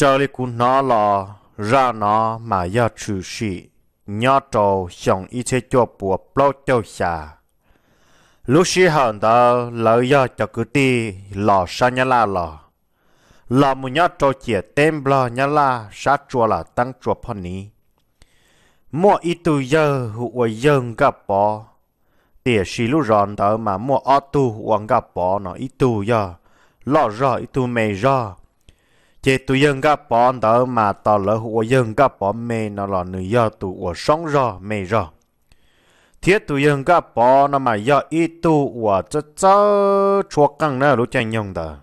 Raws li kuv hnov los zaj no mas yog tshwm sim nyob rau xyoo ib txhiab cuaj puas plaub caug xya. Lub sij hawm ntawd lawv yog cov kwv tij los sab Nyab Laj los, los mus nyob rau ciam teb Nplog Nyab Laj sab tsua Lam Teeb tsua Phoj Niv. Muaj ib tug yawg hu ua yawg Nkaj Pov, tiam sis lub zos ntawd mas muaj ob tug hu ua Nkaj Pov no, ib tug yog loj zog ib tug me zog. Ces tus yawg Nkaj Pov ntawd mas tos lawv hu ua yawg Nkaj Pov me no los nws yog tus uas soob zog me zog. Thiab tus yawg Nkaj Pov no mas yog ib tug uas txawj txawj tshuab qeej na lub caij nyoog ntawd.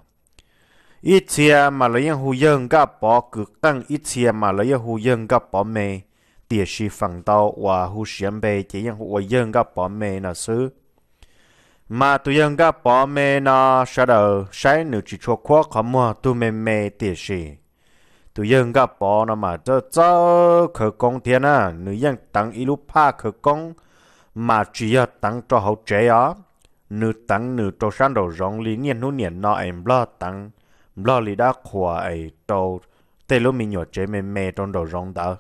Ib txhia mas lawv yeej hu yawg Nkaj Pov kwv qeej, ib txhia mas lawv yeej hu yawg Nkaj Pov me, tiam sis feem ntau uas hu siav npe ces yeej hu ua yawg Nkaj Pov me no xwb. Mas tus yawg Nkaj Pov me no sawv daws saib nws tsis tshua khuab qhov muag, tug me me, tiam sis tus yawg Nkaj Pov no mas txawj txawj khawv koob thiab na. Nws yeej teev ib lub phaj khawv koob, mas tsis yog teev rau hauv tsev os, nws teev nws rau sab nraum zoov li niaj hnub niam no es Nplog teev, Nplog li dab qhuas es rau tej lub me nyuam tsev me me rau nraum zoov ntawd.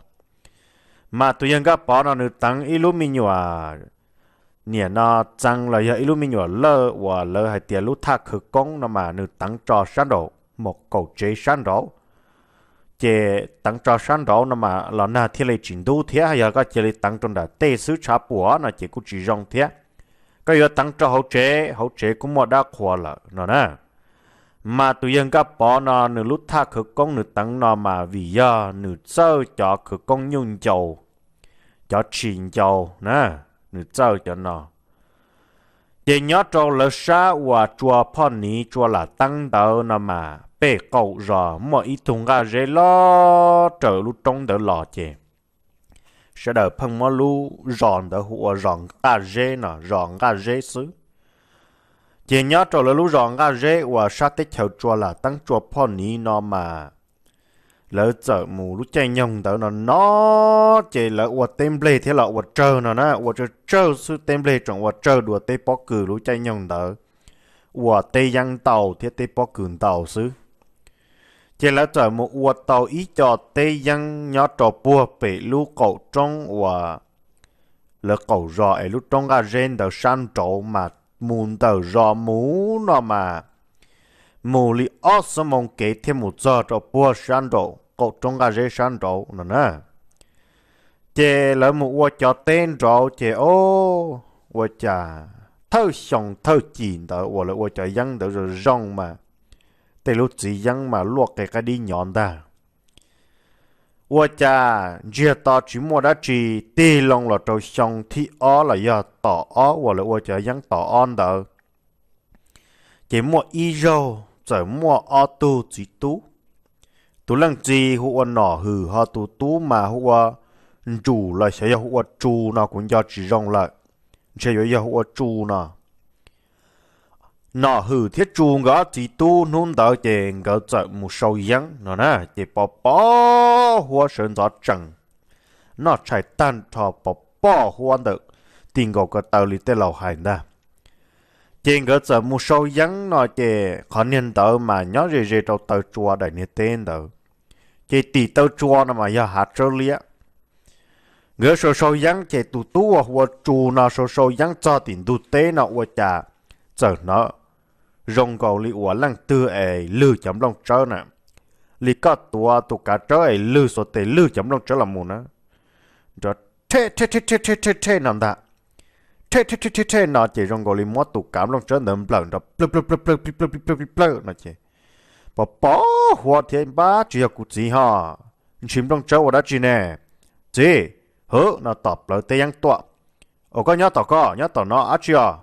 Mas tus yawg Nkaj Pov no nws teev ib lub me nyuam niam no txee los yog ib lub me nyuam lawj uas lawv hais tias lub thaj khawv koob no mas nws teev tso sab nraum mus kaum tsev sab nraud. Ces teev tso sab nraud no mas los nag thiaj li tsis ntub thiab, yog koj cia li teev rau nram tej xwb tshav puam no ces kuj tsis zoo thiab. Koj yuav teev rau hauv tsev, hauv tsev kuj muaj dab qhuas lawm no na. Mas tus yawg Nkaj Pov no nws lub thaj khawv koob nws teev no mas vim yog nws txawj cov khawv koob nyuj ncau, cov tshis ncau na, nws txawj cov no. Ces nyob rau lawv sab uas tsua Phoj Niv tsua Lam Teeb ntawd no mas pej qaum zos muaj ib tug nqaj zeb loj raws lub roob ntawd los ces sawv daws pheej muab lub zos ntawd hu ua zos Nqaj Zeb no, zos Nqaj Zeb xwb. Ces nyob rau lawv lub zos Nqaj Zeb uas sab teb chaws tsua Lam Teeb tsua Phoj Niv no mas lawv txawm mus lub caij nyoog ntawd no no ces lawv ua teb nplej thiab los ua tsawg no na, ua tsawg tsawg xwb, teb nplej tseem ua tsawg dua teb pob kws lub caij nyoog ntawd, ua teb yeeb ntau thiab teb pob kws ntau xwb. Ces lawv txawm mus ua tau ib co teb yeeb nyob rau puag pem lub qaum roob uas lawv qaum zos es lub roob Nqaj Zeb ntawd sab nraud mas mus ntawm zos mus no mas mus li ob xuab moos kev thiaj mus txog rau puag sab nraum qaum roob Nqaj Zeb sab nraud no na. Ces lawv mus ua cov teb nraud ces o, ua cas thawj xyoo thawj cim ntawd uas lawv ua cov yeeb ntawd zoo zoo mas tej lub txiv yeeb mas luaj qe qaib dib nyov ntag. Ua cas ntsiag to tsis muaj dab tsi, tig loo los rau xyoo thib ob los yog tom ob uas lawv ua cov yeeb tom ob ntawd, ces muaj ib zaug txawm muaj ob tug txiv tub. Tus leej txiv hu ua Nom Hwm, ho tus tub mas hu ua Ntsum los xyov yog hu ua Tsu no kuv nco tsis zoo lawm, ntshe yuav yog hu ua Tsu no. Nom Hwm thiab Tsu nkawd ob txiv tub hnub ntawd ces nkawd txawm mus sau yeeb no na, ces pov pov huab sawv ntxov tsees, noj tshais tag nrho pov pov huab ntawm ti nkaus ko taw li tej laus hais ntag. Ces nkawd txawm mus sau yeeb no ces qhov niag ntawd mas nyob ze ze rau taw tsua daim niag teb ntawd, ces tim taw tsua no mas yog hav tsawb liab. Nkawd sau sau yeeb ces tus tub uas hu ua Tsu no sau sau yeeb txog tim ntug teb no ua cas txawm hnov zoo nkaus li uas leej twg es lwg cov nplooj tsawb na, li koj tuav tus kav tsawb es lwg xuas tes lwg cov nplooj tsawb los mus na, nrov rhe rhe rhe rhe rhe rhe no ntag. Rhe rhe rhe rhe rhe no ces zoo nkaus li muab tus kav nplooj tsawb ntawd nplawm nrov plawg plawg plawg plawg plig plawg plig plawg plig plawg no ces pov pov huab thiab, npab tsis yog kuv txiv ho, ntshis nplooj tsawb ua dab tsi ne? Txiv, hwv no tom plawv teb yeeb tuaj. Ua koj nyob tom koj, nyob tom no dab tsi os?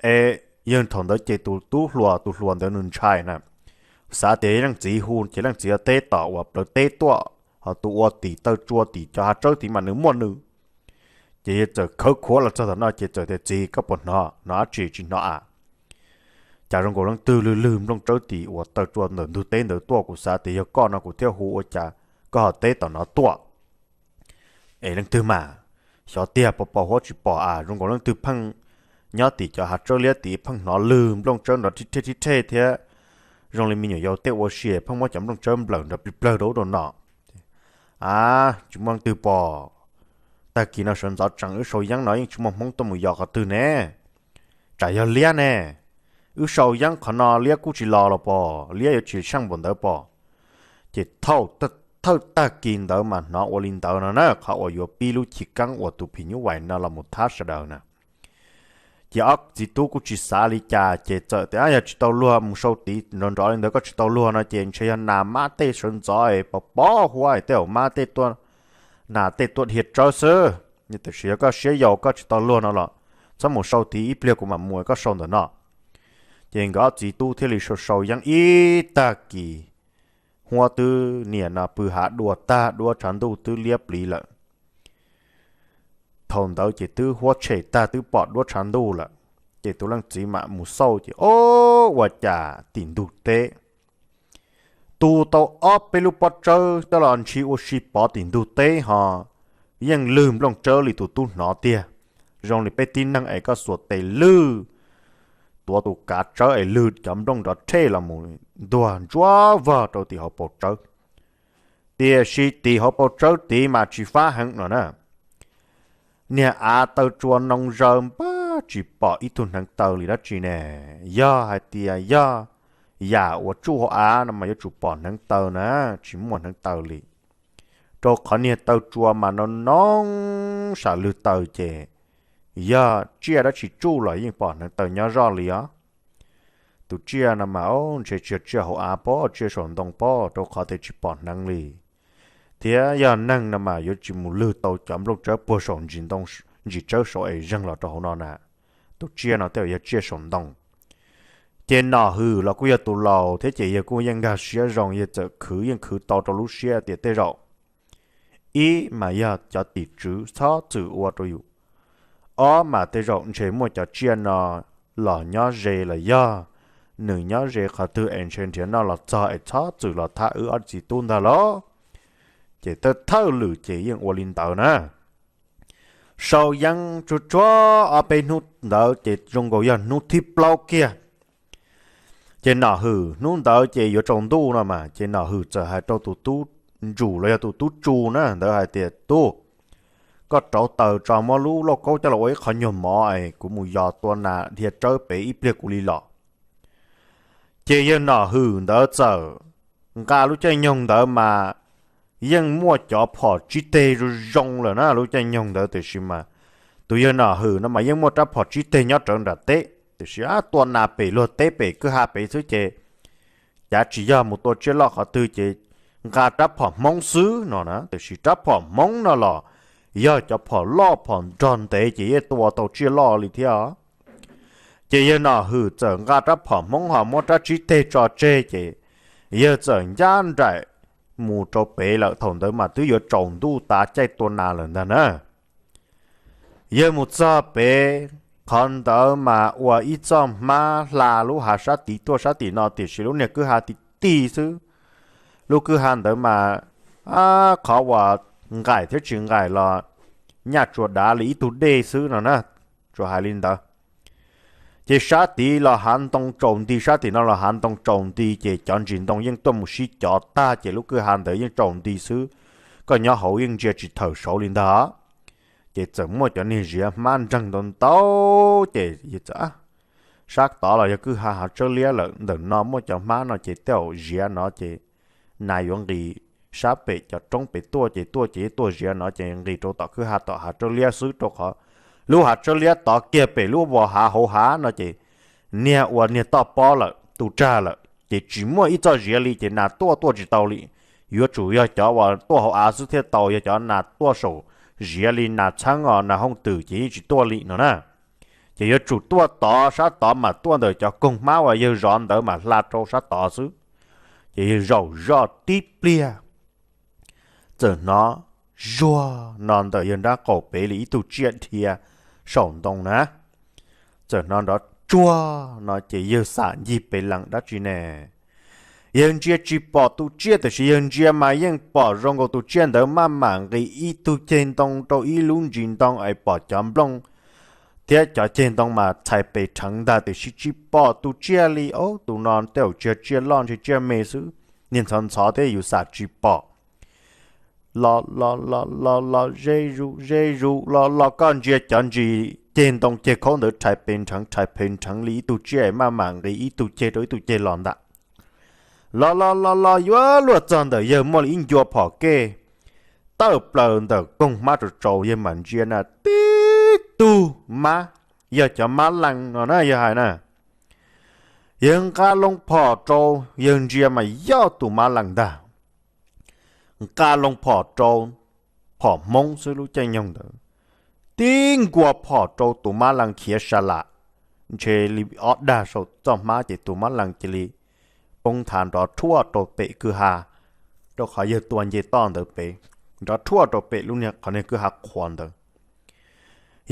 Es yawg thaum ntawd ces tus tub hluas, tus hluas ntawd nws ntshai na, xav tias leej txiv hu ces leej txiv teb tom uas plawv teb tuaj, ho tus ua tim taw tsua tim cov hav tsawb tid mas nws muaj nws. Ces yawg txawm khawv khuav los txog tom no ces txawm tias, Txiv, koj puas hnov? Hnov dab tsi tsis hnov a? Cas zoo nkaus leej twg lwg lwg nplooj tsawb tim uas taw tsua ntawm ntug teb ntawd tuaj, kuv xav tias yog koj no kuv thiaj hu, ua cas koj ho teb tom no tuaj? Es leej twg mas? Xyov tiag, pov pov huab tsis pom a, zoo nkaus leej twg pheej nyob tim cov hav tsawb liab tid pheej hnov lwg nplooj tsawb nrov rhib rhej rhib rhej thiab zoo li me nyuam yaus tej ua si pheej muab cov nplooj tsawb nplawm nrov plig plawg rau ub rau no. A, tsis muaj leej twg pom. Tag kis no sawv ntxov tsees wb sau yeeb no yeej tsis muaj hmoob tuaj mus yos qhov twg ne. Tsam yog liab ne. Wb sau yeeb qhov no liab kuj tsis los los pom, liab yuav tsis seej npaum ntawd pom. Ces thawj tag kis ntawd mas hnov ua li ntawd no na, qhov uas yuav pib lub chiv keeb uas tus phim nyuj vais no los mus thab sawv daws na. Ces ob txiv tub kuj tsis xav li cas ces txawm tias yog tsis tau luag mus sau tiv nrov nrov li ntawd koj tsis tau luag no ces ntshe yog nas mab tej sawv ntxov es pov pov huab es tej zaum mab tej tuaj, nas tej tuaj dhia tsawb xwb. Tiam sis yog koj siab yau koj tsis tau luag no los txhob mus sau tiv, ib pliag kuv mam mus, koj sau ntawm no. Ces nkawd ob txiv tub thiaj li sau sau yeeb ib tag kis, huab twb niam no pw hav dua tag, duab tshav ntuj twb liab pliv lawm. Thaum ntawd ces twb huab tshem tag twb pom duab tshav ntuj lawm. Ces tus leej txiv mam mus xauj ces o, ua cas tim ntug teb tu tau ob peb lub pob tsawb coj los ntshis ua si pov tim ntug teb ho yeej lwg nplooj tsawb li tus tub hnov tiag. Zoo li peb tib neeg es koj xuas tes lwg, tuav tus kav tsawb es lwg cov nplooj nrov rhej los mus ntuag ntsuab vog rau tim hauv paus tsawb. Tiam sis tim hauv paus tsawb tid mas tsis fab heev no na. Niag av taw tsua noo zaws npab tsis pom ib tug hneev taw li dab tsi ne. Yog hais tias yog yam uas tsuj hauv av no mas yuav tsum pom hneev taw na, tsis muaj hneev taw li. Rau qhov niag taw tsua mas noo noo sam lwg taw ces yog tsiaj dab tsi tsuj los yeej pom hneev taw nyob zoj li os. Tus tsiaj no mas ntshe tsis yog tsiaj hauv av pob, tsiaj saum ntoo pob, rau qhov tias tsis pom hneev li. Thiab yog neeg no mas yuav tsis mus lwg tau cov nplooj tsawb puag saum ntsis tsawb saud es zeeg los rau hauv no na. Tus tsiaj no tej zaum yog tsiaj saum ntoo. Ces Nom Hwm los kuj yog tus laus thiab ces yawg kuj yeej nkag siab zoo, yawg txawm khwv yeej khwv tau rau lub siab tias tej zaum ib mas yog cov tim tswv txhob txwm ua rau yus, ob mas tej zaum ntshe muaj cov tsiaj no los nyob ze los yog nws nyob ze qhov twg es ntshe nrhiav noj los txog es txhob txwm los thab wb ob txiv tub ntag lauj. Ces thawj thawj lwm ces yeej ua li ntawd na. Sau yeeb tsuag tsuag ob peb hnub ntawd ces zoo nkaus yog hnub thib plaub kiag. Ces Nom Hwm hnub ntawd ces yuav tsaus ntuj no mas ces Nom Hwm txawm hais rau tus tub ntsus los yog tus tub tsu na ntawd hais tias, Tub, koj rauv taws tso muab lub lauj kaub coj los ua ib qho nyuag mov es kuv mus yos tua nas dhia tsawb pem ib pliag kuv li los. Ces yawg Nom Hwm ntawd txawm nqa lub caij nyoog ntawd mas yeej muaj cov phom tsib teg zoo zoo lawm na lub caij nyoog ntawd, tiam sis mas tus yawg Nom Hwm no mas yeej muaj rab phom tsib teg nyob rawv nram teb, tiam sis tua nas pem luag teb pem kwj ha pem xwb ces cav tsis yog mus tua tsiaj loj qhov twg ces nqa rab phom Hmoob xwb no na, tiam sis rab phom Hmoob no los yog cov phom loj phom nrog ntev ces yeej tua tau tsiaj loj li thiab. Ces yawg Nom Hwm txawm nqa rab phom Hmoob ho muab rab tsib teg tso tseg ces yawg txawm ncaj nraim mus rau pem lawm. Thaum ntawd mas twb yuav tsaus ntuj tav caij tua nas lawm ntag na. Yawg mus txog pem qhov ntawd mas ua ib txoj hmab hla lub hav sab tid tuaj sab tim no, tiam sis lub niag kwj ha ti ti xwb. Lub kwj ha ntawd mas qhov uas nqaim thiab tsis nqaim los nyaj tsuas dav li ib tug dej xwb no na, tsuas hais li ntawd. Ces sab tid los hav ntoo tsaus nti, sab tim no los hav ntoo tsaus nti, ces cov ntsis ntoo yeej tuaj mus sib cov tag ces lub kwj ha ntawd yeej tsaus nti xwb. Koj nyob hauv yeej ntsia tsis thawm saud li ntag. Ces txawm muaj cov niag ziav hmab nreeg ntau ntau, ces sab tod los yog kwj ha hav tsawb liab lawm, ntawm no muaj cov hmab no ces tej zaum ziav no ces nas yuav nqis sab pem cov roob pem tuaj, ces tuaj ces tuaj ziav no ces nqis rau tom kwj ha tom hav tsawb liab xwb, rau qhov lub hav tsawb liab tod kiag pem lub vos hav hauv hav no ces niag ua niag toj pob lawm, tu rag lawm, ces tsis muaj ib txoj ziav li, ces nas tuaj tuaj tsis tau li. Yuav tsum yog cov uas tuaj hauv av xwb thiaj tau, yog cov nas tuaj saum ziav li nas txheeb os nas hooj twm ces yeej tsis tuaj li no na. Ces yuav tsum tuaj tod, sab tod mas tuaj ntawm cov koog hmab uas yawg zov ntawd mas hla rau sab tod xwb. Ces yawg zaum zoj tib pliag, txawm hnov zuag no ntawm yawg nrab qaum pem li ib tug tsiaj dhia saum ntoo na. Txawm hnov nrov tsuag no ces yawg xam ncig pem lees dab tsi ne. Yawg ntsia tsis pom tus tsiaj, tiam sis yawg ntsia mas yeej pom zoo nkaus tus tsiaj ntawd maj mam nqis ib tug ceg ntoo rau ib lub ntsis ntoo es pom cov nplooj thiab cov ceg ntoo mas txhais pes rheev ntag tiam sis tsis pom tus tsiaj li. Ob, tus no tej zaum tsis yog tsiaj loj ntshe tsiaj me xwb, niag ntxhov ntxhov thiab yus xam tsis pom. Los los los los los ze zus ze zus los los koj ntsia cov ntsis ceg ntoo ceg khaub ntawd rhais pes nrheev rhais pes nrheev li ib tug tsiaj maj mam nqis ib tug ceg rau ib tug ceg los ntag. Los los los los yuav luag txog ntawm yawg muaj li ib ncua phom kej tawm plaws ntawm koog hmab rau tsau, yawg mam ntsia na tib tug mab, yog cov mab lees no na yawg hais na. Yawg nqa loo phom rau, yawg ntsia mas yog tus mab lees ntag. Nqa loo phom rau, phom Hmoob xwb lub caij nyoog ntawd, tib ncua phom rau tus mab lees khiav sa lam, ntshe li ob dag saum txoj hmab ces tus mab lees cia li poob nthav nrov rhuaj rau pem kwj ha, rau qhov yawg tua nce toj ntawd pem, nrov rhuaj rau pem lub niag qhov niag kwj ha qhuav ntawd.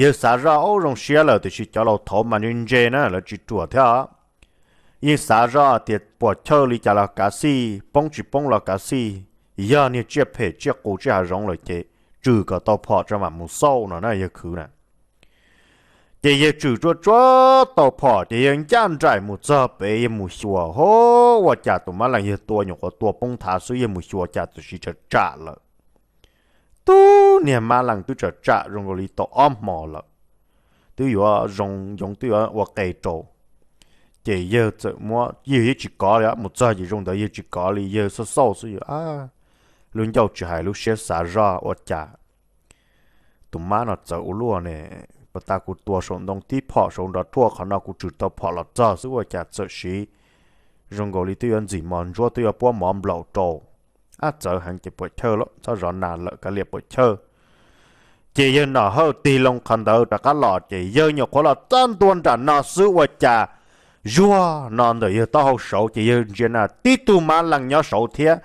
Yawg xav zoj ub zoo siab lawm tiam sis cov laus thaud mas ntse ntse na lawv tsis ruam thiab os. Yeej xav zoj tias puas chawj li cas los kav xij, poob tsis poob los kav xij, yog niag tsiaj phem tsiaj qus tsiaj hav zoov lawm ces tswm kom tau phom tso mam mus xauj no na yawg khwv na. Ces yawg tswm tsuag tsuag tau phom ces yawg ncaj nraim mus txog pem yawg mus xyuas, ho ua cas tus mab lees yawg tua nyuam qhuav tua poob nthav xwb, yawg mus xyuas cas tam sim tsam tsam lawm. Tub niag mab lees twb tsam tsam zoo nkaus li tau ob hmo lawm, twb yuav zoo yoov twb yuav ua qe rau. Ces yawg txawm muab, yawg yeej tsis kov li, mus txog ces zoo ntawd yawg tsis kov li, yawg xauj xauj xwb yawg, lub ncauj tsis hais lub siab xav zoj ua cas tus mab no txawv ua luaj ne. Puag ta kuv tua saum ntoo tib phom saud nrov rhuaj, qhov no kuv tswm tau phom los txog xwb ua cas txawm siv zoo nkaus li twb yuav ntxim mos ntsuab twb yuav puab mov nplaum rau. Ab, txawv heev ces puam chawj lawm, txhob zov nas lawm kav liam puam chawj. Ces yawg Nom Hawj tig loo qhov ntawd rov qab los ces yawg nyuam qhuav los txog ntua nram no xwb ua cas zuag no ntawm yawg taub hau saud ces yawg ntsia na tib tug mab lees nyob saud thiab,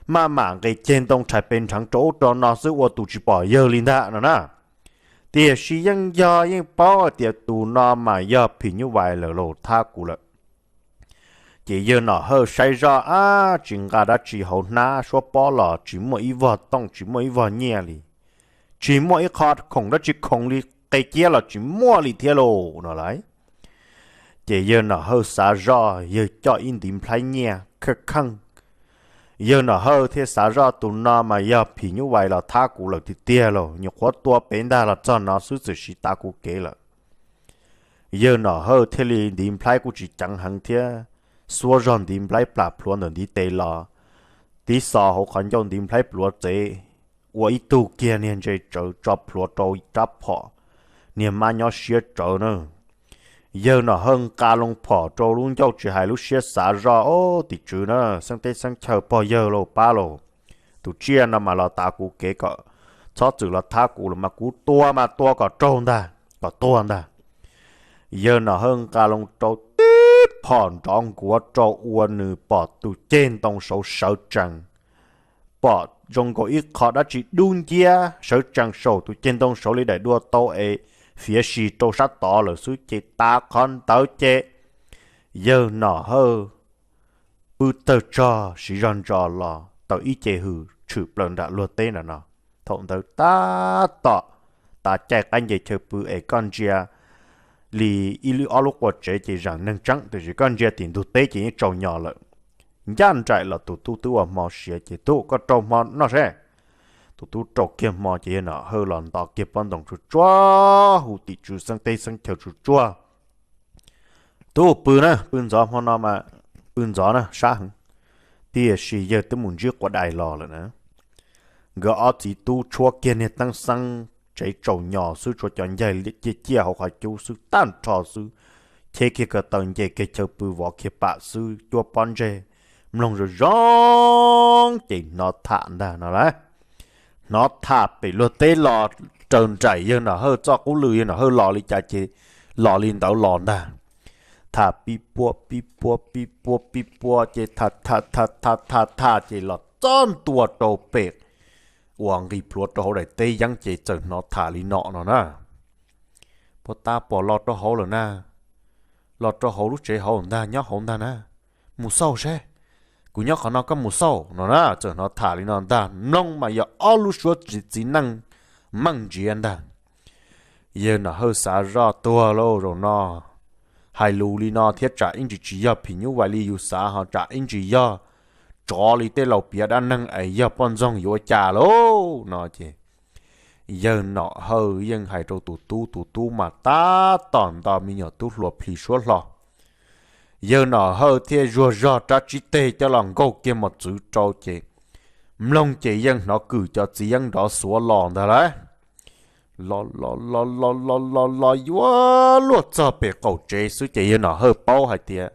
maj mam nqis ceg ntoo rhais pes nrheev rau ub rau no xwb ua tus tsis pom yawg li ntag no na. Tiam sis yeej yog yeej paub hais tias tus no mas yog phim nyuj vais lawm los thab kuv lawm. Ces yawg Nom Hawj saib zoj ab tsis nqa dab tsi hauv hnab suab pob los tsis muaj ib vog tooj tsis muaj ib vog nyiaj li, tsis muaj ib qho khoom dab tsi khoom li, qe ciab los tsis muaj li thiab lauj no lauj. Ces yawg Nom Hawj xav zoj yawg coj ib ntiv nplhaib nyiaj kheej kheej. Yawg Nom Hawj thiaj xav zoj tus no mas yog phim nyuj vais los thab kuv lawm tiag tiag lauj, nyuam qhuav tua pem ntag los txog no xwb txawm siv tav kuv kev lawm. Yawg Nom Hawj thiaj li ntiv nplhaib kuj tsis ceev heev thiab, xuab zog ntiv nplhaib plam plhuav ntawm ntiv tes los, tiv xos hauv qhov ncauj ntiv nplhaib pluav txev, ua ib tug kiag niag ntse tsawv tso plhuav rau rab phom, niag mab nyob siab tsawv na. Yawg Nom Hawj nqa loo phom rau lub ncauj tsis hais lub siab xav zoj, Ob, tim tswv na, xeeb teb xeeb chaw pog yawg lauj pab lauj, tus tsiaj no mas los tav kuv kev kom txhob txwm los thab kuv lawm mas kuv tua mas tua kom raug ntag, kom tuag ntag. Yawg Nom Hawj nqa loo rau tib phom nrov nkuav rau ua nws pom tus ceg ntoo saud sawv tsees, pom zoo nkaus ib qho dab tsi dub nciab sawv tsees saum tus ceg ntoo saud li daim duaj tau es fiav si rau sab tod lawm xwb ces tav qhov ntawd ces yawg Nom Hawj pw tawg tsog siv zog ntso los tau ib ce hws tshwm plaws nram luag teb nram no. Thaum ntawd tab tom tav caij qaib nce chaw pw es koj ntsia li ib lub ob lub quas tsev ces zeem neeg tseeb, tiam sis koj ntsia tim ntug teb ces yeej tsaus nyos lawm. Ncaj nraim los tus tub twb ua hmo siav ces, Tub, koj rau hmo noj seb. Tus tub rau kiag hmo ces yawg Nom Hawj los nto kiag pob ntoos tsuag tsuag hu tim tswv xeeb teb xeeb chaw tsuag tsuag, Tub, pw na, pw ntxov hmo no mas, pw ntxov na, sab heev. Tiam sis yawg twb mus ntsib quav dais los lawm na. Nkawd ob txiv tub tshuab kiag niag teeb xeeb tsev tsaus nyos xwb, tshuav cov ncaig ciaj ciaj hauv qhov cub xwb tag nrho xwb, cheb kiag ko taw nce kiag chaw pw vov kiag pam xwb, cuab pob ntseg mloog zoo zoo ces hnov tham ntag no lauj. Hnov tham pem luag teb los raws nraim yawg Nom Hawj txoj qub lw, yawg Nom Hawj los li cas ces los li ntawd los ntag. Tham pib puab pib puab pib puab pib puab ces tham tham tham tham tham tham ces los txog ntua rau pem uas nqis plhuav rau hauv daim teb yeeb ces txawm hnov tham li no no na. Puag ta pom los rau hauv lawm na, los rau hauv lub tsev hauv ntag, nyob hauv ntag na, mus xauj seb, kuv nyob qhov no koj mus xauj no na, txawm hnov tham li no ntag. Mloog mas yog ob lub suab txiv txiv neej meej ntsiav ntag. Yawg Nom Hawj xav zoj tuag lauj zaum no, hais lus li no thiab tsam ib ntsis tsis yog phim nyuj vais li yus xav ho tsam ib ntsis yog tsov li tej laus piav dab neeg es yog poj ntxoog yuav ua cas lauj no ces yawg Nom Hawj yeej hais rau tus tub, tus tub mas tab tom nto me nyuam tub hluas plhis suab hlo. Yawg Nom Hawj thiaj zuag zog rab tsib teg coj los nkaug kiag mos txwv rau ces mloog ces yeej hnov kwm cov txiv yeeb nrov xuav los ntag lauj. Los los los los los los los yuav luag txog pem qaum tsev xwb ces yawg Nom Hawj paub hais tias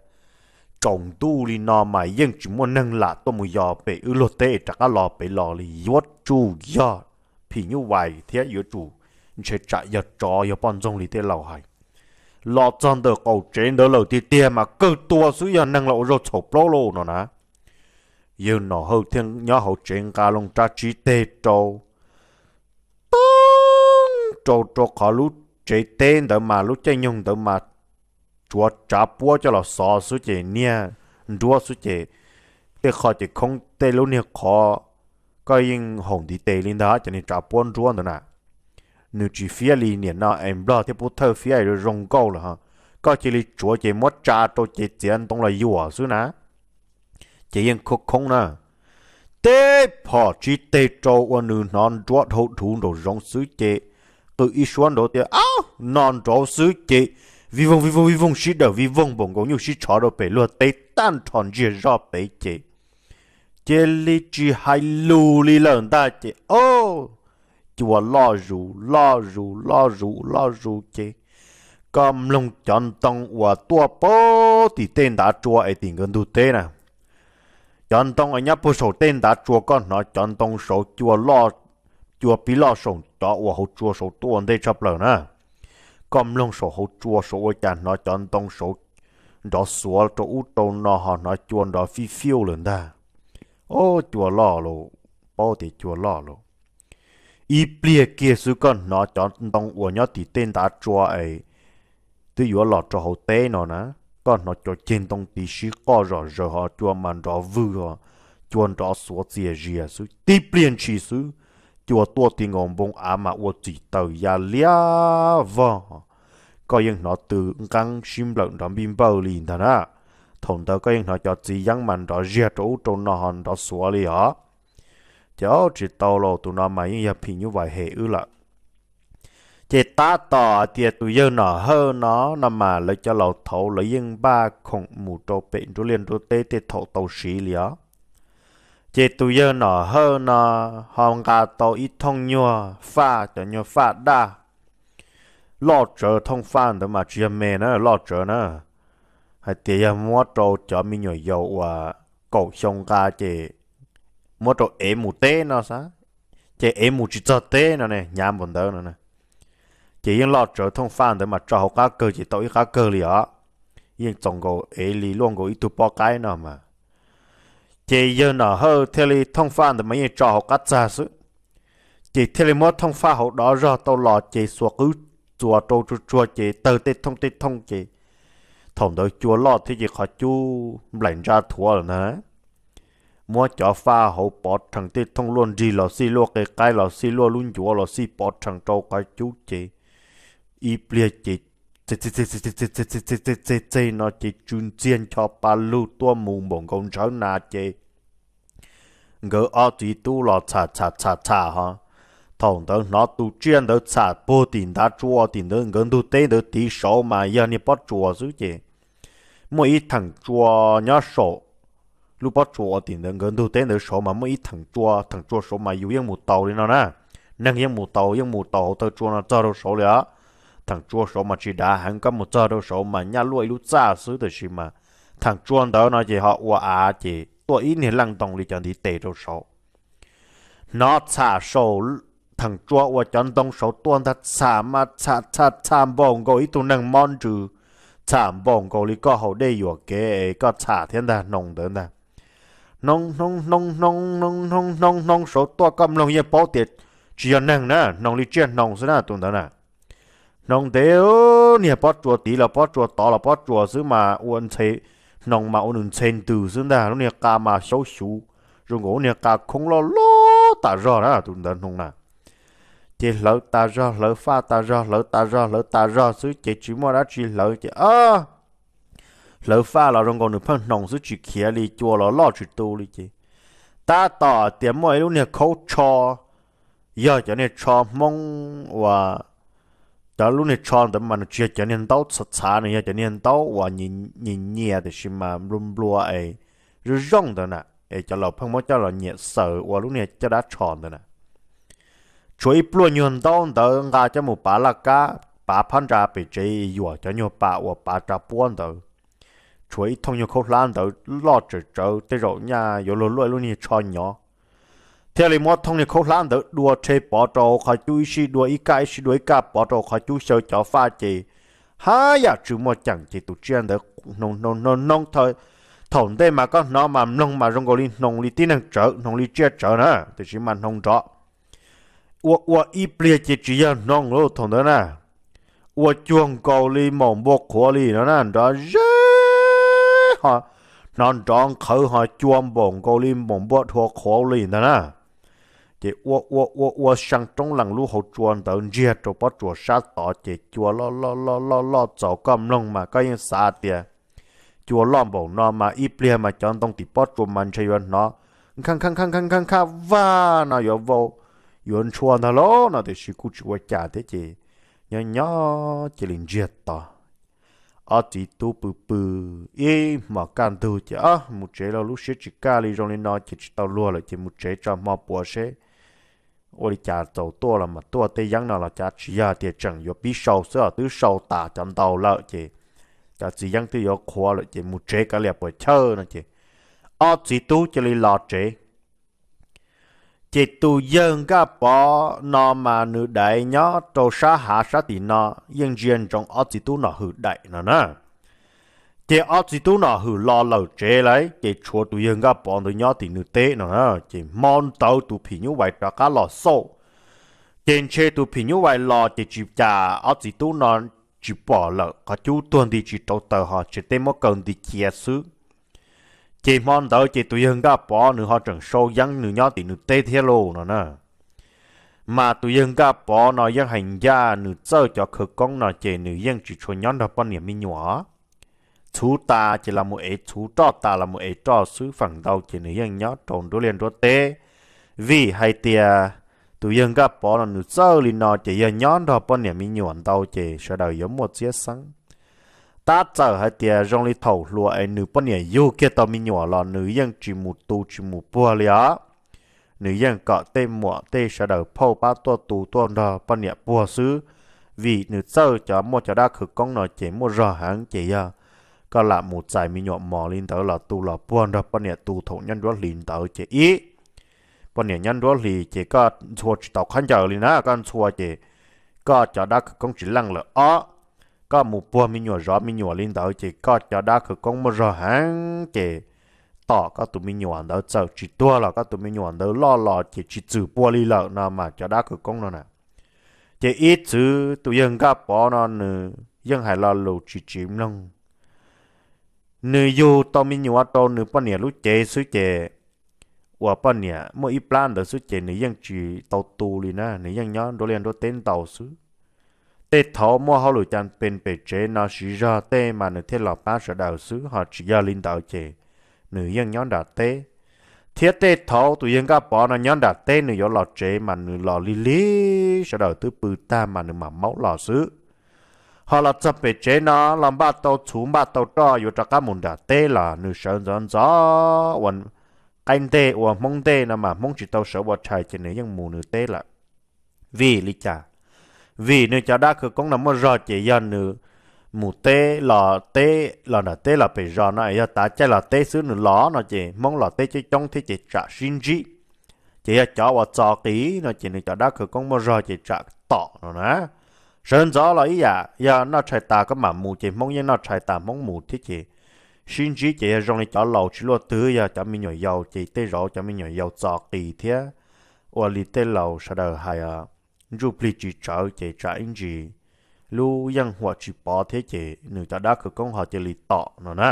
tsaus ntuj li no mas yeej tsis muaj neeg lam tuaj mus yos pem wb luag teb es rov qab los pem los li, yuav tsum yog phim nyuj vais thiab yuav tsum ntshe tsam yog tsov yog poj ntxoog li tej laus hais. Los txog ntawm qaum tsev ntawd lawm tiag tiag mas kawg tua xwb, yog neeg los ua zaug txhaum plaub lauj no na. Yawg Nom Hawj thiaj nyob hauv tsev nqa loo rab tsib teg rau, toob rau rau qhov lub tsev teb ntawd mas lub caij nyoog ntawd mas tsuav tsav puab coj los xov xwb ces niag nruab xwb ces tej qho ces khoob, tej lub niag qhov koj yeej haum ntiv tes li ntag cov niag tsav puab nruab ntawd na. Nws tsis fiab li niam no es Nplog thiab Pub Thawj fiab zoo nkauj lawm ho. Koj cia li tsuav ces muab tsa rau ces txiav ntoo los yuam xwb na. Ces yeej khoob khoob na. Teb phom tsib teg rau ua nws hnov nruab dhau dhuv nraum zoov xwb ces qw ib suab nraud tias, Au! No nraud xwb ces vij voog vij voog vij voog sib dawm vij voog npaum nkaus nyuj sib tshov rau pem luag teb tag nrho ntsiag zoj pem ces cia li tsis hais lus li lawm ntag ces o, cua loj zus loj zus loj zus loj zus ces koj mloog cov ntoo uas tuaj puag tim tej ntav tsua es tim nkawd ntug teb na. Cov ntoo es nyob puag saum tej ntav tsua koj hnov cov ntoo saud cua loj, cua pib loj saum cov uas hauv tsua saud tuaj ua ntej tshaj plaws na. Koj mloog saum hauv tsua saud ua cas hnov cov ntoo saud nrov xuav rau ub rau no ho hnov cua nrov fij fiuj lawm ntag. O, cua loj lauj, paub tias cua loj lauj. Ib pliag kiag xwb koj hnov cov ntoo uas nyob tim tej ntav tsua es twb yuav los rau hauv teb no na, koj hnov cov ceg ntoo tiv sib qoj zom zaws ho cua mas nrov vwg ho, cua nrov xuav txias zias xwb. Tib pliag ntshis xwb, cua tuaj ti nkaus npoo av mas ua txim taws ya liab vog. Koj yeej hnov tw nqeeb sib nplawm nrov npij npawj li ntag na. Thaum ntawd koj yeej hnov cov txiv yeeb mas nrov ziag rau ub rau no ho nrov xuav li os. Ces tsis tau los tus no mas yeej yog phim nyuj vais hem wb lawm. Ces tab tom hais tias tus yawg Nom Hawj no, no mas lawv cov laus thaud lawv yeej npaj khoom mus rau pem nruab liaj nruab teb tej thaum tau siv li os. Ces tus yawg Nom Hawj no ho nqa tau ib thooj nyuag faj, cov nyuag faj daj. Loj tsawv, thooj faj ntawd mas tsis yog me na, loj tsawv na. Hais tias yog muab rau cov me nyuam yaus uas kaum xyoo nqa ces muab rau ev mus teb no xav, ces ev mus tsis txog teb no ne, hnyav npaum ntawd no. Ces yeej loj tsawv, thooj faj ntawd mas tso hauv qab kawg ces tau ib qab kawg li os. Yeej txaus nkaus ev li luaj nkaus ib tug pob qaib no mas. Ces yawg Nom Hawj thiaj li thooj faj ntawd mas yeej tso hauv qab txag xwb. Ces thiaj li muab thooj faj hauv dov zog tau los ces xuas qwb txuas rau tsuag tsuag ces tawg tej thooj tej thooj ces thaum ntawd cua loj thiab ces qhov cub nplaim ntsa thuav lawm ntag. Muab cov faj hauv pov rhees tej thooj luaj nrig los xij, luaj qe qaib los xij, luaj lub ncuav los xij, pov rhees rau qhov cub ces ib pliag ces txeg txeg no ces tsw ntxiag ncho pa lug tuaj mus npaum nkaus ntsawv nas ces nkawd ob txiv tub los txham txham txham txham ho. Thaum ntawd hnov tus tsiaj ntawd txham puag tim ntav tsua tim ntawd nkawd ntug teb ntawd tid saud mas yog niag pob tsuas xwb ces muaj ib theem tsua nyob saum lub pob tsuas uas tim ntawd nkawd ntug teb ntawd saud mas muaj ib theem tsua, theem tsua saud mas yus yeej mus taus li no na. Neeg yeej mus taus, yeej mus taus hauv taw tsua no txog rau saud li os. Theem tsua saud mas tsis dav heev, koj mus txog rau saud mas nyaj luaj ib lub txaj xwb, tab sis mas theem tsua ntawd no ces ho ua av ces tuaj ib niag leej ntoo li cov ntiv tes rau saud. Hnov txham saum theem tsua uas cov ntoo saud tuaj ntag, txham mas txham txham txham npaum nkaus ib tug neeg mob ntsws, txham npaum nkaus li koj haus dej yuam kev es koj txham thiab ntag, hnoo ntawd ntag. Hnoo hnoo hnoo hnoo hnoo hnoo hnoo hnoo saud tuaj, koj mloog yeej paub tias tsis yog neeg na, hnoo li tsiaj hnoo xwb na tus ntawd na. Hnoo ntev, niag pob tsuas tid los pob tsuas tod los pob tsuas xwb mas ua ntxhe, hnoo mas ua nws ntxhe ntws xwb ntag, lub niag qa mas xyaub xyuv zoo nkaus lub niag qa khoob loj loj tas zog na tus ntawd hnoo na. Ces hlawv tas zog, hlawv faj tas zog, hlawv tas zog, hlawv tas zog xwb ces tsis muaj dab tsi hlawv ces, ob, hlawv faj los zoo nkaus nws pheej hnoos xwb, tsis khiav li, cua los loj tsis tu li ces tab tom tias muaj ib lub niag khaub tsho, yog cov niag tsho Hmoob uas, cov lub niag tsho ntawd mas nws tsis yog cov niag ntaub txhav txhav, nws yog cov niag ntaub uas nyias nyias tiam sis mas nplua nplua es zoo zoo ntawd na, es cov laus pheej muab coj los nyiam xaws ua lub niag caj dab tsho ntawd na. Tshuav ib pluaj nyuag ntaub ntawd nqa coj mus pav laj kab, pav phab ntsa pem tsev yuam cov nyuag pas uas pav tsa puab ntawd. Tshuav ib thooj nyuag khaub hlab ntawd loj tsawv tsawv, tej zaum nyaj yuav luag luaj ib lub niag tsho nyov. Thiaj li muab thooj niag khaub hlab ntawd dua rhe pov rau qhov cub, ib sij dua ib kaj, ib sij dua ib kaj pov rau qhov cub xyaw cov faj ces haj yam tsis muaj ceem ces tus tsiaj ntawd hnoos hnoos hnoos hnoos. Thaum ntej mas koj hnov mas mloog mas zoo nkaus li hnoos li tib neeg tsawv, hnoos li tsiaj tsawv na, tiam sis mas hnoos nrov ua ua ib pliag ces tsis yog hnoos lawm thaum ntawd na, ua cuag nkaus li maum npua qhuav li no na, nrov zeb ho, hnov nrov nqhawv ho cua npaum nkaus li maum npua dhua qhuav li ntag na. Ces ua ua ua ua xyaa roob lees lub hauv tsua ntawd ntsiag rau pob tsuas sab tod ces cua loj loj loj loj loj txaus, koj mloog mas koj yeej xav tias cua loj npaum no mas ib pliag mas cov ntoo tim pob tsuas mas ntshe yuav hnov nkha nkha nkha nkha nkha nkha vaj no yuav vau, yuav ntshua ntag lauj no, tiam sis kuj tsis ua cas thiab ces nyob nyob cia li ntsiag to. Ob txiv tub pw pw ib hmos kaj ntug ces ob mus tsev los lub siab tsis kaj li, zoo li no ces tsis tau luag lawm ces mus tsev tso hmo puav seb ua li cas, txaus tuaj los mas tuaj, tej yeeb no los cas tsis yog tias tseem yuav pib sau xwb os, twb sau tas cov ntau lawm ces cov txiv yeeb twb yuav qhuav lawm ces mus tsev kav liam puas chawj no ces ob txiv tub cia li los tsev. Ces tus yawg Nkaj Pov no mas nws daiv nyob rau sab hav sab tim no, yeej ntsia ntsoov ob txiv tub Nom Hwm daim no na. Ces ob txiv tub Nom Hwm los lawm tsev lawm ces tshuav tus yawg Nkaj Pov ntawd nyob tim nws teb no na. Ces hmo ntawd tus phim nyuj vais rov qab los xauj. Ces ntshe tus phim nyuj vais los ces tsis cas ob txiv tub no tsis pom lawm, qhov cub tuag nti tsis rauv taws ho tsev teb muab kaw nti cia xwb. Ces hmo ntawd ces tus yawg Nkaj Pov nws ho tseem sau yeeb nws nyob tim nws teb thiab lauj no na. Mas tus yawg Nkaj Pov no yeej hais ncaj nws txawj cov khawv koob no ces nws yeej tsis tshua nyob nrog poj niam me nyuam. Txhuv tas ces los mus ev txhuv, roj tas los mus ev roj xwb, feem ntau ces nws yeej nyob rau nruab liaj nruab teb. Vim hais tias tus yawg Nkaj Pov no nws txawj li no ces yog nyob nrog poj niam me nyuam ntau ces sawv daws yuav muaj txiab xeeb. Tab txawm hais tias zoo li thaum hluas es nws poj niam yug kiag tau me nyuam los nws yeej tsis mus tu tsis mus puag li os. Nws yeej kom tej muam tej sawv daws phauj pab tuaj tu tuaj nrog poj niam puag xwb, vim nws txawj cov muaj cov dab khawv koob no ces muaj zog heev ces yog koj lam mus txais me nyuam mos li ntawd los tu los puag nrog poj niam tu thaum nyob nruab hlis ntawd ces ib, poj niam nyob nruab hlis ces koj ntxhua tsis tau khaub ncaws li na, koj ntxhua ces koj cov dab khawv koob tsis leej lawm. Ob, koj mus puag me nyuam zov me nyuam li ntawd ces koj cov dab khawv koob muaj zog heev ces tom koj tus me nyuam ntawd txawm tsis tuag los koj tus me nyuam ntawd loj los ces tsis txwm pua li lawm no mas cov dab khawv koob no na. Ces ib txwm tus yawg Nkaj Pov no nws yeej hais lo lus tsis tsis mloog. Nws yug tau me nyuam rau nws poj niam lub cev xwb ces uas poj niam muaj ib plab ntawd xwb ces nws yeej tsis tau tu li na, nws yeej nyob nruab liaj nruab teb ntau xwb. Tej thaum muaj hauj lwm cas pes pem tsev no siv zog tej mas nws thiaj los pab sawv daws xwb, ho tsis yog li ntawd ces nws yeej nyob nram teb. Thiab tej thaum tus yawg Nkaj Pov no nyob nram teb nws yuav los tsev mas nws los lig lig, sawv daws twb pw tag mas nws mam maub los xwb. Ho los txog pem tsev no los npaj tau txhuv npaj tau roj yuav rov qab mus nram teb los nws sawv ntxov ntxov ua qaib ntej ua hmoob ntej no mas hmoob tsis tau sawv ua tshais ces nws yeej mus nws teb lawm. Vim li cas? Vim nws cov dab khawv koob no muaj zog ces yog nws mus teb los teb los nram teb los pem zos no es yog tav caij los teb xwb nws los no ces hmoob los teb coob coob thiab ces tsam sib ntsib. Ces yog cov uas txo qis no ces nws cov dab khawv koob muaj zog ces tsam tom no na. Sawv ntxov los ib yam, yog noj tshais tas koj mam mus ces hmoob yeej noj tshais tas hmoob mus thiab ces sib ntsib ces yog zoo li cov laus tsis luaj twg, yog cov me nyuam yaus ces tej zaum cov me nyuam yaus txo qis thiab ua li tej laus sawv daws hais ntsuj plig tsis tsawv ces tsam ib ntsis lub yeej huam tsis pov thiab ces nws cov dab khawv koob ho cia li tom no na.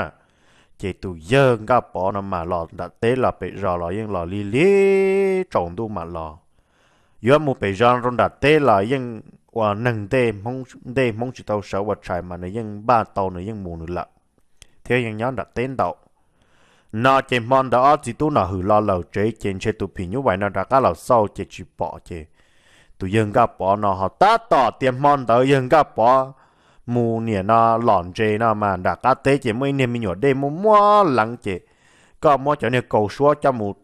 Ces tus yawg Nkaj Pov no mas los nram teb los pem zos los yeej los lig lig tsaus ntuj mam los. yuav mus pem zos rau nram teb los yeej ua neeg ntej Hmoob tsis tau sawv ua tshais mas nws yeej npaj tau nws yeej mus nws lawm, thiab yeej nyob nram teb ntau. No ces hmo ntawd ob txiv tub no hwm los lawm tsev ces ntshe tus phim nyuj vais no rov qab los xauj ces tsis pom ces tus yawg Nkaj Pov no ho tab tom tias hmo ntawd yawg Nkaj Pov mus niam no lom ntses no mas nram qab teb ces muaj ib niag me nyuam dej muaj muaj leev ces koj muab cov niag kaus suab coj mus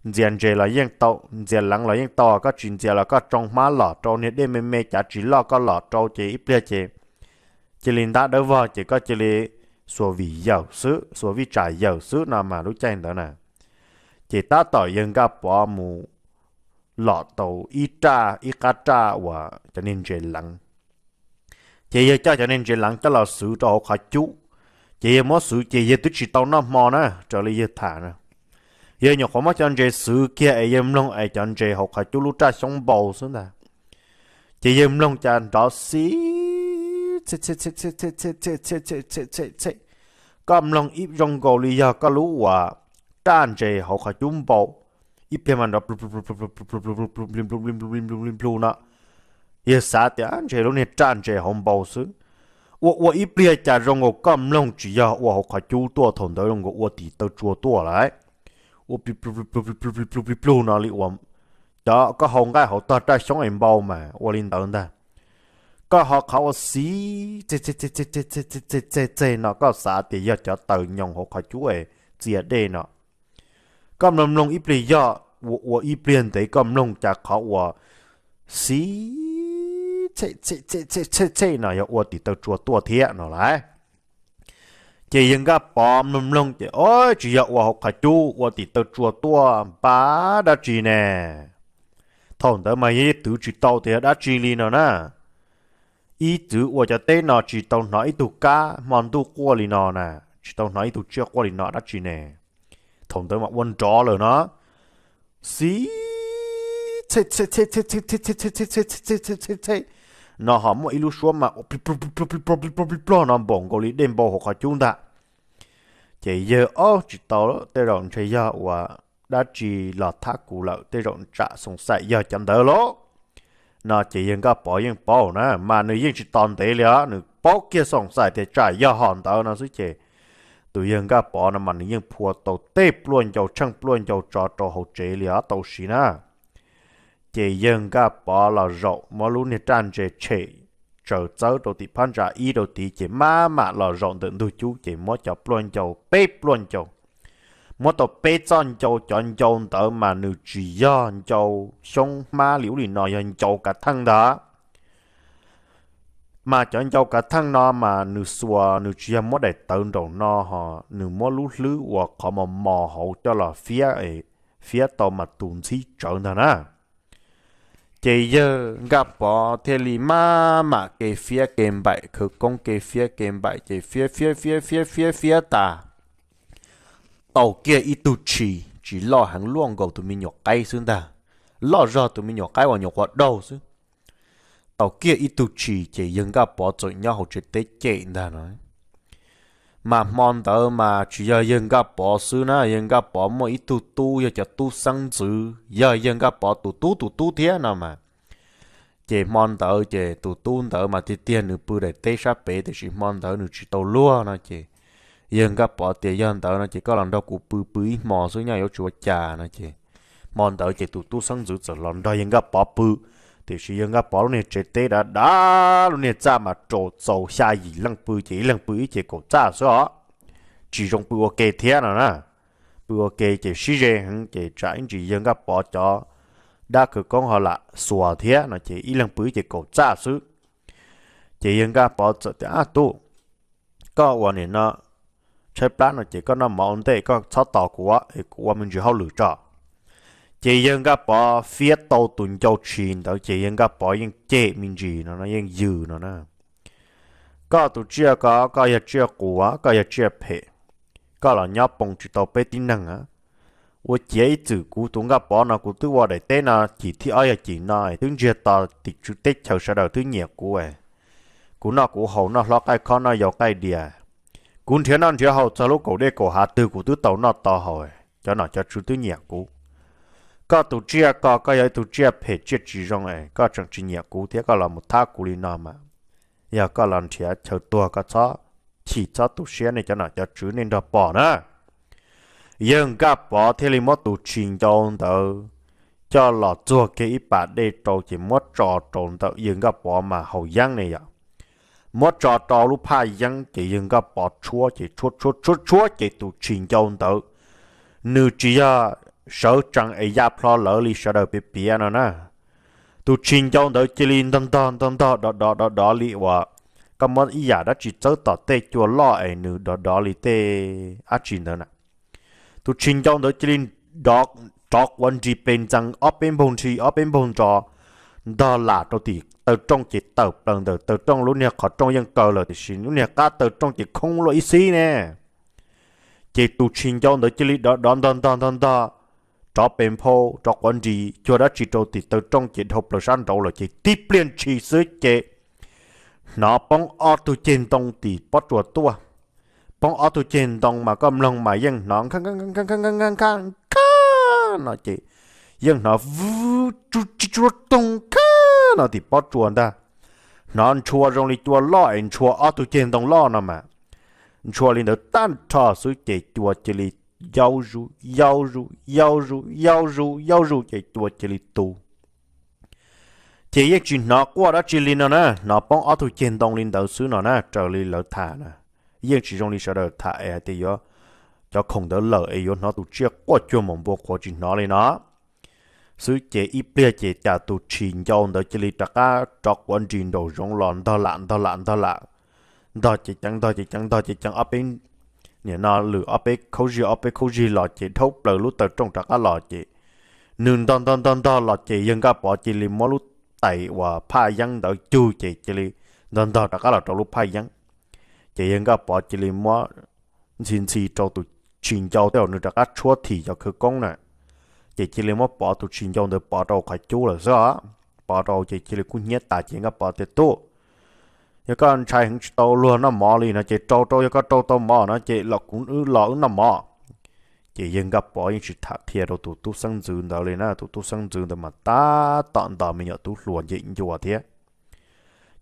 ntxias ntses los yeej tau, ntxias leev los yeej tau, koj tsis ntxias los koj tsoo hmab los rau niag dej me me cav tsis loj koj los rau ces ib pliag ces cia li ntab dawb vog ces koj cia li xuas vij yawm xwb, xuas vij tsam yawm xwb no mas lub caij ntawd na. Ces tab tom yawg Nkaj Pov mus lom tau ib raj ib qab raj uas cov niag ntses leev. Ces yawg coj cov niag ntses leev coj los xwv rau hauv qhov cub, ces yawg muab xwv ces yawg twb tsis tau noj hmo na raws li yawg tham na. Yawg nyuam qhuav muab cov ntses xwv kiag es yawg mloog es cov ntses hauv qhov cub lub raj xyoob npau xwb ntag. Ces yawg mloog cas nrov xib txhej txhej txhej txhej txhej txhej txhej txhej txhej txhej txhej, koj mloog ib zoo nkaus li yog koj lub uas raj ntses hauv qhov cub npau, ib pliag mas nrov plu plu plu plu plu plu plu plu plu plu plu plu plu no. Yawg xav tias ntshe lub niag raj ntses hauv npau xwb. Ua ua ib pliag cas zoo nkaus koj mloog tsis yog ua hauv qhov cub tuaj, thaum ntawd zoo nkaus ua tim taw tsua tuaj lawm. Ua pli plug pli plug pli plug pli plug pli plug no li uas cov koj hau nqaij hauv tog raj xyoob es npau mas ua li ntawd ntag. Koj ho qhov ua xib txeg txeg txeg txeg txeg txeg txeg txeg no koj xav tias yog cov taws nyoos hauv qhov cub es txias dej no. Koj mloog mloog ib pliag yog ua ua ib pliag ntev koj mloog cas qhov ua xib txhej txhej txhej txhej txhej no yog ua tim taw tsua tuaj thiab no lauj. Ces yawg Nkaj Pov mloog mloog ces o tsis yog ua hauv qhov cub, ua tim taw tsua tuaj npab dab tsi ne. Thaum ntawd mas yawg twv tsis tau tias yog dab tsi li no na. Ib txwv ua cov teb no tsis tau hnov ib tug kab hmo ntuj quaj li no na, tsis tau hnov ib tug tsiaj quaj li no dab tsi ne. Thaum ntawd mas ua nrov lawm no. Xib txhej txhej txhej txhej txhej txhej txhej txhej txhej txhej no ho muaj ib lub suab mas ua plig plug plig plug plig plog plig plog plig plog no npaum nkaus li dej npau hauv qhov cub ntag. Ces yawg ob tsis tau, tej zaum ntshe yog uas dab tsi los thab kuv lawm, tej zaum tsam xoom xaim yog cov ntawd lauj. No ces yawg Nkaj Pov yeej paub na, mas nws yeej tsis tos ntev li os, nws paub kiag xoom xaim tias tsam yog hom ntawd no xwb ces tus yawg Nkaj Pov no mas nws yeej phua tau tej pluaj ncau tsheej pluaj ncau tso rau hauv tsev li os tau siv na. Ces yawg Nkaj Pov los zaum muab lub niag raj ntses tshem tsaws txawb rau tim phab ntsa ib rau tid ces maj mam los zaum ntawm ntug cub ces muab cov pluaj ncau peb pluaj ncau, muab tau peb txoj ncau, cov ncau ntawd mas nws tsis yog ncau xyoob hmab li ub li no, yog ncau kav theej ntag. Mas cov ncau kav theej no mas nws xuas nws tsis yog muab daim tawv nraum no ho, nws muab lub hlwb uas qhov mos mos hauv coj los fiab, fiab tau mas tus ntxhib tsawv ntag na. Ces yawg Nkaj Pov thiaj li maj mam kev fiab kev npaim, khawv koob kev fiab kev npaim ces fiab fiab fiab fiab fiab fiab tas, tau kiag ib tug tshis tsis loj heev, luaj nkaus tus me nyuam qaib xwb ntag, loj zog tus me nyuam qaib uas nyuam qhuav daug xwb. Tau kiag ib tug tshis ces yawg Nkaj Pov txawm nyob hauv tsev teb cem ntag no. Mas hmo ntawd mas tsis yog yawg Nkaj Pov xwb na, yawg Nkaj Pov muaj ib tug tub yog cov tub xeeb ntxwv, yog yawg Nkaj Pov tus tub tus tub thiab no mas. Ces hmo ntawd ces tus tub ntawd mas tiag tiag nws pw daim teb sab pem tiam sis hmo ntawd nws tsis tau luag no ces yawg Nkaj Pov tias yog ntawd no ces koj los nrog kuv pw pw ib hmo xwb nyob yuav tsis ua cas no ces hmo ntawd ces tus tub xeeb ntxwv txawm los nrog yawg Nkaj Pov pw. Tiam sis yawg Nkaj Pov lub niag tsev teb dav dav, lub niag txaj mas rau txaus xya yim leej pw ces ib leeg pw ib ce kaum txaj xwb os, tsis zoo pw ua ke thiab no na. Pw ua ke ces sib ze heev ces tsam ib ntsis yawg Nkaj Pov cov dab khawv koob ho lam xuas thiab no ces ib leeg pw ib ce kaum txaj xwb. Ces yawg Nkaj Pov txawm tias, Ab tub, koj ua nim no tshaib plab no ces koj noj mov ua ntej, koj txhob tos kuv es kuv ua me ntsis hauj lwm tso. Ces yawg Nkaj Pov fiab tau tus ncau tshis ntawd ces yawg Nkaj Pov yeej cem me ntsis no, yeej yws no na. Koj tus tsiaj ko, koj yog tsiaj qus, koj yog tsiaj phem, koj los nyob poo tsis tau peb tib neeg. Ua ciav ib txwm kuv tus Nkaj Pov no kuv twb ua daim teb no cim thib ob yog cim no twb ntsiag to tim tswv teb chaws sawv daws twb nyiam kuv. Kuv noj kuv haus noj hlob qaij khob noj yau qaij dias, kuv nrhiav noj nrhiav haus txog lub kaum dej kaum hav twg kuv twb tau noj tau haus, cov nom cov tswv twb nyiam kuv. Koj tus tsiaj ko koj yog ib tug tsiaj phem tsiaj tsis zoo es koj tseem tsis nyiam kuv thiab koj los mus thab kuv li no mas yog koj los nrhiav chaw tuag, koj txhob chim txhob tu siab, nej cov nom cov tswv nej nrog pom na. Yawg Nkaj Pov thiaj li muab tus tshis ncau ntawd coj los txuag kiag ib pas dej rau ces muab tso rau ntawm yawg Nkaj Pov mas haus yeeb ne yom. Muab tso rau lub phaj yeeb ces yawg Nkaj Pov tshuab ces tshuab tshuab tshuab tshuab ces tus tshis ncau ntawd nws tsis yog sawv tsees es ya plho lawv li sawv daws piav piav no na. Tus tshis ncau ntawd cia li ntog ntog ntog ntog dov dov dov dov li uas koj muab ib yam dab tsi txawb tom tej cua loj es nws dov dov li tej dab tsi ntawd na. Tus tshis ncau ntawd cia li rov quav nris pes ntxees ob peb npaug nthi ob peb npaug nrov, ntog lam rau tim taw rooj ces tawm plaws ntawm taw rooj, lub niag qhov rooj yeej kaw lawm tiam sis lub niag qab taw rooj ces khoob luaj ib xib ne. Ces tus tshis ncau ntawd cia li dov dov ntog ntog ntog ntog rov pes nphau rov quav nris cuag dab tsi rau tim taw rooj ces dhau plaws sab nraud lawm ces tib pliag ntshis xwb ces hnov poob ob tug ceg ntoo tim pob tsuas tuaj. Poob ob tug ceg ntoo mas koj mloog mas yeej hnov nka nka nka nka nka nka no ces yeej hnov vwb tsuj tsuj toog nka no tim pob tsuas ntag. Hnov ntshua zoo li cua loj es ntshua ob tug ceg ntoo loj no mas ntshua li ntawd tag nrho xwb ces cua cia li yau zuj yau zuj yau zuj yau zuj yau zuj ces cua cia li tu. Ces yeej tsis hnov quaj dab tsi li no na, hnov poob ob tug ceg ntoo li ntawd xwb no na, raws li lawv tham na. Yeej tsis zoo li sawv daws tham es hais tias yuav cov khoom ntawd lawm es yuav hnov tus tsiaj quaj cuag maum npua qhuav, tsis hnov li no xwb ces ib pliag ces cas tus tshis ncau ntawd cia li rov qab rov quav nris nraum zoov los ntog lam ntog lam ntog lam, ntog ceev ceev ntog ceev ceev ntog ceev ceev ob peb, nim no lwm ob peb khaub zig ob peb khaub zig los ces dhau plaws lub taw rooj rov qab los ces nws ntog ntog ntog ntog los ces yawg Nkaj Pov cia li muab lub tais uas phaj yeeb ntawd cug ces cia li ntog ntog rov qab los rau lub phaj yeeb. Ces yawg Nkaj Pov cia li muab ntxhi ntxhi rau tus tshis ncau tej zaum nws rov qab tshuab thim cov khawv koob na. Ces cia li muab Pov tus tshis ncau ntawd pov rau qhov cub lawm xwb os. Pov rau ces cia li kub hnyiab tas ces Nkaj Pov tias, Tub, yog koj ntshai heev tsis tau luag noj mov li no ces rau rau, yog koj rau tau mov no ces los kuv los wb noj mov. Ces yawg Nkaj Pov yeej tsis tham qhia rau tus tub xeeb ntxwv ntawd li na, tus tub xeeb ntxwv ntawd mas tab tom ntos me nyuam tub hluas ncem ncua thiab.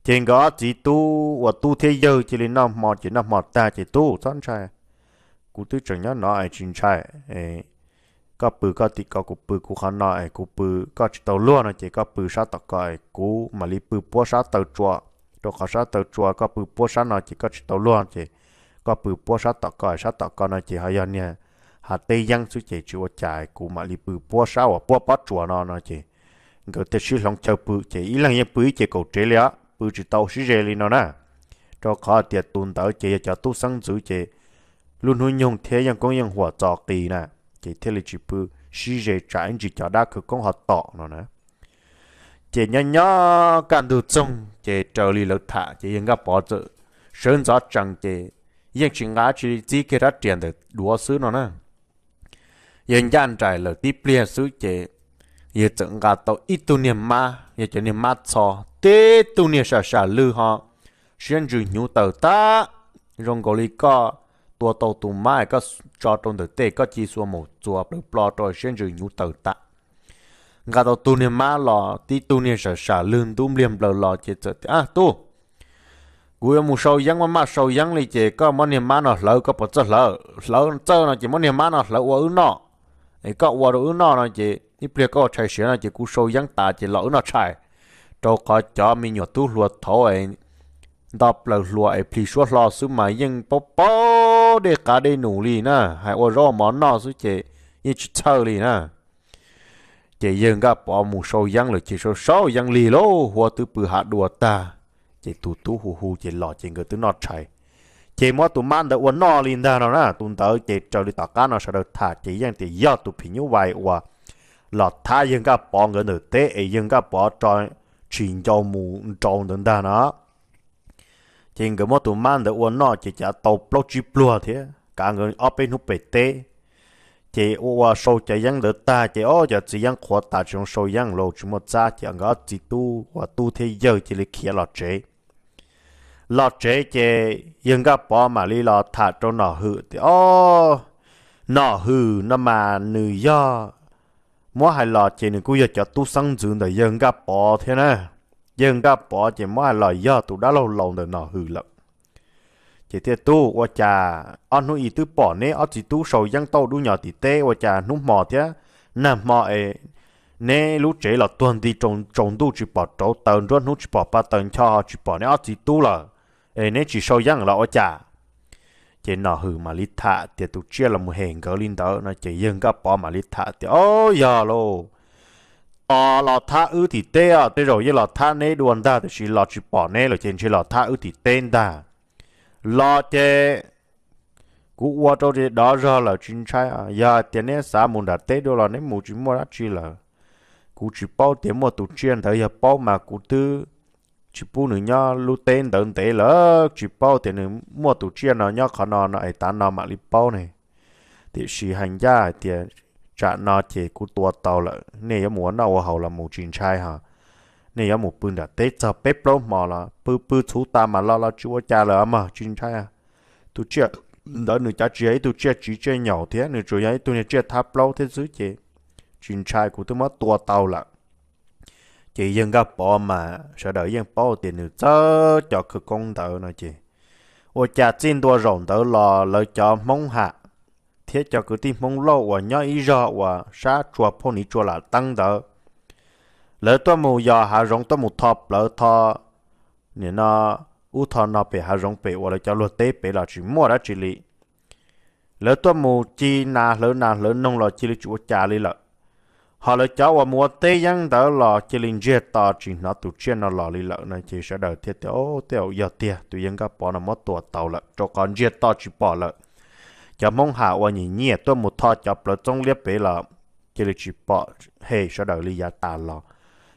Ces nkawd ob txiv tub uas tub thiab yawg cia li noj hmo ces noj hmo tag ces, Tub, txhob ntshai, kuv twb tseem nyob no es tsis ntshai. Koj pw koj tim ko, kuv pw kuv qhov no es kuv pw, koj tsis tau luag no ces koj pw sab tom ko es kuv mam li pw puab sab taw tsua, rau qhov sab taw tsua koj pw puab sab no ces koj tsis tau luag ces koj pw puab sab tom ko, sab tom ko no ces ho yog niag hav teb yeeb xwb ces tsis ua cas, kuv mam li pw puab sab uas puab pob tsuas no no ces nkawd thiaj sib hloov chaw pw ces ib leeg yeej pw ib ce kaum tsev li os, pw tsis tau sib ze li no na. Rau qhov tias tus ntawd ces yog cov tub xeeb ntxwv ces lub hnub nyoog thiab yeej koob yeej huam txo qis na, ces thiaj li tsis pw sib ze tsam ib ntsis cov dab khawv koob ho tom no na. Ces nyob nyob kaj ntug txoog ces raws li lawv tham ces yawg Nkaj Pov txawm sawv ntxov tsees ces yeej tsis nqa tsis txib kiag rab riam ntawm duav xwb no na. Yawg ncaj nraim lawm tib pliag xwb ces yawg txawm nqa tau ib tug niag mab, yog cov niag mab txho, tib tug niag sam sam lwg ho siab ntsws hnyuv tawm tag, zoo nkaus li koj tua tau tus mab es koj tso rau ntawm tej koj ci xua mus txuas plaws plo rau siab ntsws hnyuv tawm tag. Nqa tau tug niag mab los tib tug niag sam sam lwg ntub npliag nplaws los ces txawm tias, Ab tub, kuv yuav mus sau yeeb, maj maj sau yeeb li ces koj muab niag mab no hlawv, koj puas txawj hlawv? Hlawv txawj no ces muab niag mab no hlawv ua wb noj, es koj ua rau wb noj no ces ib pliag koj ua tshais siav no ces kuv sau yeeb tas ces los wb noj tshais. Rau qhov cov me nyuam tub hluas thaud es nto plaws hluas es plhis suab hlo xwb mas yeej paub paub dej qav dej num li na, hais ua zaub ua mov noj xwb ces yeej tsis txhawj li na. Ces yawg Nkaj Pov mus sau yeeb lawm ces sau sau yeeb lig lauj, huab twb pw hav dua tag, ces tus tub hu hu ces los ces nkawd twb noj tshais. Ces muab tus mab ntawd ua noj li ntag no na. Tus ntawd ces raws li tom qab no sawv daws tham ces yeej tias yog tus phim nyuj vais uas los thab yawg Nkaj Pov nkawd ntawm teb es yawg Nkaj Pov tso tshis ncau mus nrau ntawd ntag no. Ces nkawd muab tus mab ntawd ua noj ces cav tau plaub tsib pluag thiab kav nkawd ob peb hnub pem teb. Ces ua ua sau cov yeeb ntawd tag ces ob cov txiv yeeb qhuav tas tsis zoo sau yeeb los tsis muaj txab ces nkawd ob txiv tub uas tub thiab yawg cia li khiav los tsev. Los tsev ces yawg Nkaj Pov mam li los tham rau Nom Hwm tias, Ob, Nom Hwm no mas nws yog muab hais los ces nws kuj yog cov tub xeeb ntxwv ntawm yawg Nkaj Pov thiab na. Yawg Nkaj Pov ces muab hais los yog tus dab laug laus ntawm Nom Hwm lawm. Ces thiaj, Tub, ua cas ob hnub ib twb pom neb ob txiv tub sau yeeb tau dub nyos tim teb, ua cas hnub hmo thiab nag hmo es neb lub tsev los tuag nti, tsaus ntuj tsis pom rauv taws, nruab hnub tsis pom pa taws ncho, tsis pom neb ob txiv tub lawm, es neb tsis sau yeeb los ua cas? Ces Nom Hwm mam li tham tias tus tsiaj los mus hem nkawd li ntawd no ces yawg Nkaj Pov mam li tham tias, O, yog lauj, tos los thab wb tim teb os, tej zaum yeej los thab neb dua ntag, tiam sis los tsis pom neb lawm ces ntshe los thab wb tim teb ntag. Los ces kuv ua rau dov zog lawm tsis ntshai. Yog hais tias neb xav mus nram teb dua los neb mus, tsis muaj dab tsi lawm. Kuv tsis paub tias muaj tus tsiaj ntawd, yog paub mas kuv twb tsis pub nws nyob lub teb ntawd ntev lawm. Tsis paub tias nws muaj tus tsiaj no nyob qhov no no es tav no mam li paub ne. Tiam sis hais ncaj hais tias tsam no ces kuv tua tau lawm, nej yuav mus ua noj ua haus los mus tsis ntshai hos. Nej yuav mus pw nram teb txog peb plaub hmo los pw pw txhuv tas mam los los tsis ua cas lawm mog, tsis ntshai. Tus tsiaj ntawd nws cav tsis yog ib tug tsiaj tsiv tsiaj nyaum thiab, nws tsuas yog ib tug niag tsiaj thab plaub thiab xwb ces tsis ntshai, kuv twb muab tua tau lawm. Ces yawg Nkaj Pov mas sawv daws yeej paub tias nws txawb cov khawv koob ntawd no ces ua cas txij ntua zaum ntawd los lawv cov Hmoob Ham thiab cov kwv tij Hmoob Lauj uas nyob ib zog uas sab tsua phauj niv tsua lam teeb ntawd, lawv tuaj mus yos hav zoov tuaj mus tho plawv tho, nim no ub tho no pem hav zoov pem uas lawv cov luag teb pem los tsis muaj dab tsi li. Lawv tuaj mus ci nas hlawv nas hlawv noog los cia li tsis ua cas li lawm. Ho lawv cov uas mus ua teb yeeb ntawd los cia li ntsiag to tsis hnov tus tsiaj no los li lawm no ces sawv daws thiaj tias, Au, tej zaum yog tiag tus yawg Nkaj Pov no muab tua tau lawm, rau qhov ntsiag to tsis pom lawm. Cov Hmoob Ham uas nyiam nyiam tuaj mus tho cov plawv txoob liab pem los cia li tsis pom hem sawv daws li yav tas los.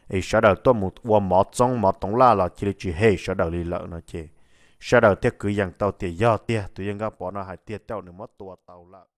Es sawv daws tuaj mus ua mov txoob mov toov laj los cia li tsis hem sawv daws li lawm no ces sawv daws thiaj kwv yees tau tias yog tiag tus yawg Nkaj Pov no hais tiag, tej zaum nws muab tua tau lawm.